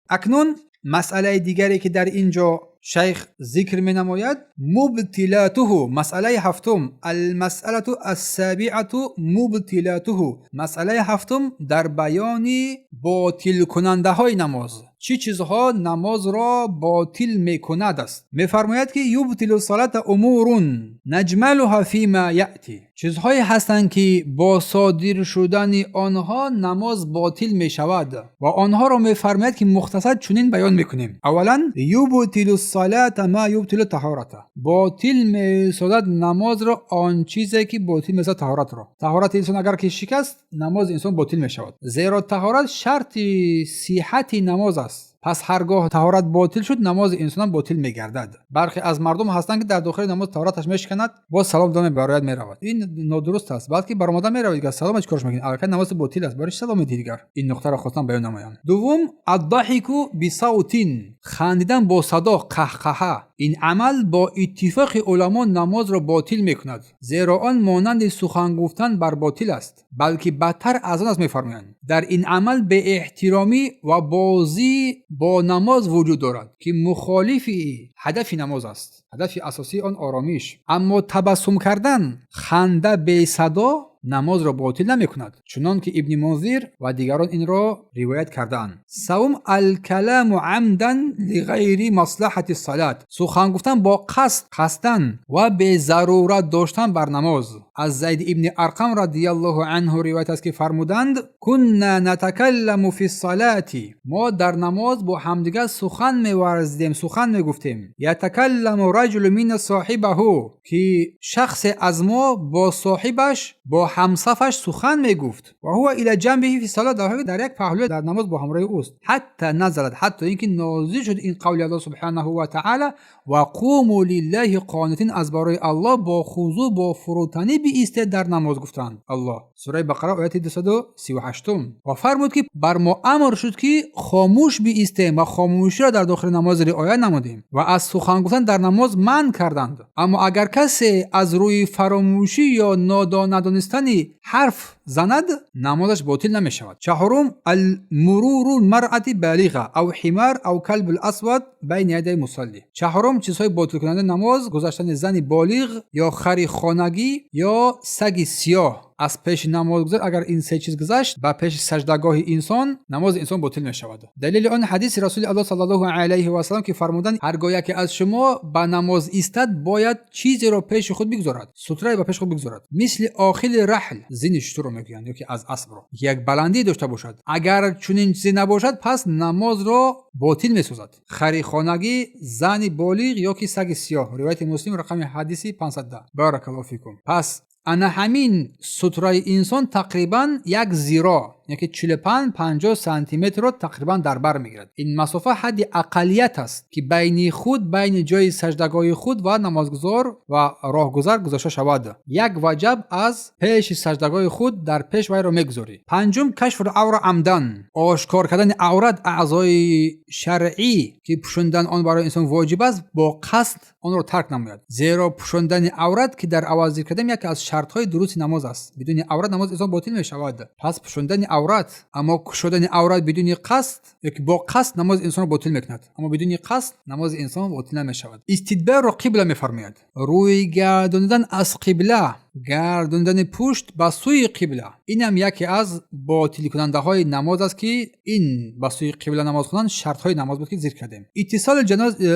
Акнун масъалаи дигаре, ки дар ин ҷо шайх зикр менамояд, مبطلاته, масъалаи ҳафтум, المسألة السابعة مبطلاته, масъалаи ҳафтум дар баёни ботилкунандаҳои намоз, чӣ чизҳо намозро ботил мекунад аст. Мефармояд, ки يبطل الصلاة أمور نجملها فيما يأتي. Чизҳое ҳастанд, ки бо содир шудани онҳо намоз ботил мешавад, ва онҳоро мефармояд, ки мухтасар чунин баён мекунем. أولا، يبطل الصلاة ما يبطل الطهارة. Ботил месозад намозро он чизе, ки ботил месозад таҳоратро. Таҳорати инсон агар ки шикаст, намози инсон ботил мешавад, зеро таҳорат шарти сиҳати намоз аст. Пас ҳаргоҳ таҳорат ботил шуд, намози инсонам ботил мегардад. Бархе аз мардум ҳастанд, ки дар дохили намоз таҳораташ мешиканад, боз салом дода мебарояд, меравад. Ин нодуруст аст, балки баромада меравад, дигар салом чӣ корш мекунӣ? Аллакай намози ботил аст, барои чӣ салом медиҳӣ дигар? Ин нуқтаро хостам баён намоям. Дуввум, الضحك بصوت, хандидан бо садо, қаҳқаҳа. Ин амал бо иттифоқи уламо намозро ботил мекунад, зеро он монанди сухан гуфтан бар ботил аст, балки бадтар аз он аст. Мефармоянд, дар ин амал беэҳтиромӣ ва бозӣ бо намоз вуҷуд дорад, ки мухолифи ҳадафи намоз аст. Ҳадафи асосии он оромиш. Аммо табассум кардан, ханда бесадо намозро ботил намекунад, чунон ки Ибни Мунзир ва дигарон инро ривоят кардаанд. Савум, الكلام عمدا لغير مصلحة الصلاة, сухан гуфтан бо қасд, қасдан ва безарурат доштан бар намоз. Аз Зайд ибни Арқам رضي الله عنه ривоят аст, ки фармуданд: كنا نتكلم في الصلاة, мо дар намоз бо ҳамдигар сухан меварзидем, сухан мегуфтем. يتكلم الرجل منا صاحبه, ки шахсе аз мо бо соҳибаш, бо ҳамсафаш сухан мегуфт. وهو إلى جنبه في الصلاة, дар ҳоле дар як паҳлӯ дар намоз бо ҳамроҳи ӯст. حتى نزلت, ҳатто ин ки нозил шуд ин қавли Аллоҳ سبحانه وتعالى: وقوموا لله قانتين, аз барои Аллоҳ бо хузӯъ, бо фурӯтанӣ биистед дар намоз, гуфтанд Аллоҳ. Сураи Бақара, ояти 238-ум. Ва фармуд, ки бар мо амр шуд, ки хомӯш биистем, ва хомӯширо дар дохили намоз риоя намудем, ва аз сухан гуфтан дар намоз манъ карданд. Аммо агар касе аз рӯи фаромӯшӣ ё надонистани ҳарф занад, намозаш ботил намешавад. Чаҳорум, المرور المرأة بالغة أو حمار أو كلب الأسود بين يدي المصلي. Чаҳорум, чизҳои ботилкунандаи намоз: гузаштани зани болиғ ё хари хонагӣ ё саги сиёҳ аз пеши намозгузор. Агар ин се чиз гузашт ба пеши саҷдагоҳи инсон, намози инсон ботил мешавад. Далели он ҳадиси Расули Аллоҳ صلى الله عليه وسلم, ки фармуданд: ҳаргоҳ яке аз шумо ба намоз истад, бояд чизеро пеши худ бигузорад, сутрае ба пеши худ бигузорад, мисли آخل الرحل, зини шутурро мегӯянд, ё ки аз аспро, як баландӣ дошта бошад. Агар чунин чизе набошад, пас намозро ботил месозад хари хонагӣ, зани болиғ ё ки саги сиёҳ. Ривояти Муслим, рақами ҳадиси 510. بارك الله فيكم. Пас ана ҳамин сутраи инсон тақрибан як зиро, яки 45-50 сантиметрро тақрибан дар бар мегирад. Ин масофа ҳадди ақаллият аст, ки байни худ, байни ҷои саҷдагоҳи худ ва намозгузор ва роҳгузар гузошта шавад. Як ваҷаб аз пеши саҷдагоҳи худ дар пеш вайро мегузорӣ. Панҷум, كشف العورة عمدا, ошкор кардани аврат, аъзои шаръӣ, ки пӯшондан он барои инсон воҷиб аст, бо қасд онро тарк намояд, зеро пӯшондани аврат, ки дар аввал зикр кардем, яке аз шартҳои дурусти намоз аст. Бидуни аврат намози инсон ботил мешавад. Пас пӯшондани аврат, аммо кушодани аврат бидуни қасд ёки бо қасд намози инсонро ботил мекунад, аммо бидуни қасд намози инсон ботил намешавад. استدبار القبلة, мефармояд, рӯй гардонидан аз қибла, гардондани пушт ба сӯи қибла. Инам яке аз ботилкунандаҳои намоз аст, ки ин ба сӯи қибла намоз хондан шартҳои намоз буд, ки зикр кардем. اتصال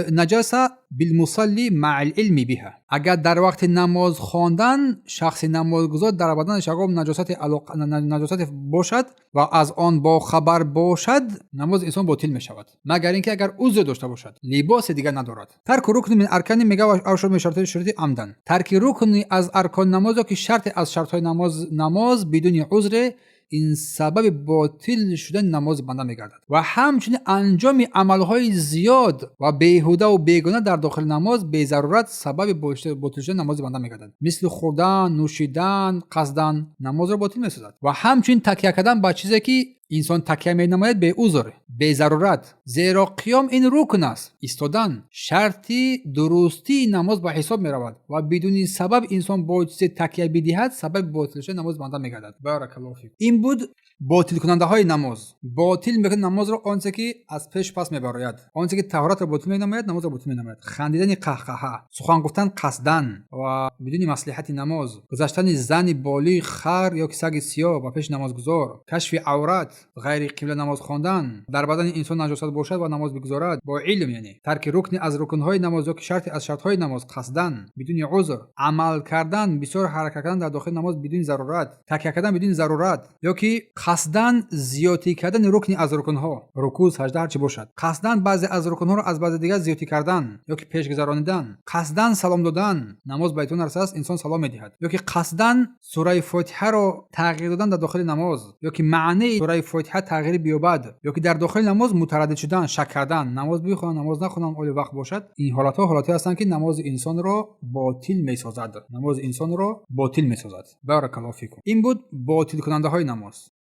النجاسة بالمصلي مع العلم بها. Агар дар вақти намоз хондан шахси намозгузор дар баданаш ягон наҷосате бошад ва аз он бохабар бошад, намози инсон ботил мешавад, магар ин ки агар узре дошта бошад, либосе дигар надорад. ترك ركن من أركان, мега, أو شرط من شروطه عمدا. тарки рукни аз аркони намоз ё ки шарте аз шартҳои намоз бидуни узре, ин сабаби ботил шудани намози банда мегардад. Ва ҳамчунин анҷоми амалҳои зиёд ва беҳудаву бегуна дар дохили намоз безарурат сабаби ботил шудани намози банда мегардад, мисли хӯрдан, нӯшидан қасдан намозро ботил месозад, ва ҳамчунин такя кардан ба чизе, ки Инсон такя менамояд беузр, безарурат, зеро қиём ин рукн аст. Истодан шарти дурустии намоз ба ҳисоб меравад ва бидуни сабаб инсон бо чизе такя бидиҳад, сабаби ботил шудани намоз банда мегардад. Баракаллоҳу фик. Ин буд ботилкунандаҳои намоз. Ботил мекунад намозро он чизе, ки аз пеш пас мебарояд, он чизе, ки таҳоратро ботил менамояд, намозро ботил менамояд. Хандидани қаҳқаҳа, сухан гуфтан қасдан ва бидуни маслиҳати намоз, гузаштани зани болиғ, хар ё ки саги сиёҳ ба пеши намозгузор, кашфи аврат, ғайри қибла намоз хондан, дар бадани инсон наҷосат бошад ва намоз бигузорад бо илм, яъне тарки рукни аз рукнҳои намоз ё ки шарте аз шартҳои намоз қасдан бидуни узр, амал кардан, бисёр ҳаракат кардан дар дохили намоз бидуни зарурат, такя кардан бидуни зарурат ё ки қасдан зиёдтӣ кардани рукни аз рукнҳо, рукӯъ, сажда, ҳарчи бошад, қасдан баъзе аз рукнҳоро аз баъзе дигар зиёдтӣ кардан ё ки пеш гузаронидан, қасдан салом додан, намоз ба итмом нарасааст, инсон салом медиҳад, ё ки қасдан сураи Фотиҳаро тағйир додан дар дохили намоз ё ки маънии сураи Фотиҳа тағйир биёбад, ё ки дар дохили намоз мутараддид шудан, шак кардан, намоз бихонам, намоз нахонам, оё вақт бошад. Ин ҳолатҳо ҳолатҳое ҳастанд, ки намози инсонро ботил месозад, намози инсонро ботил месозад. Баракаллоҳу фикум. Ин буд ботилкунандаҳои намоз.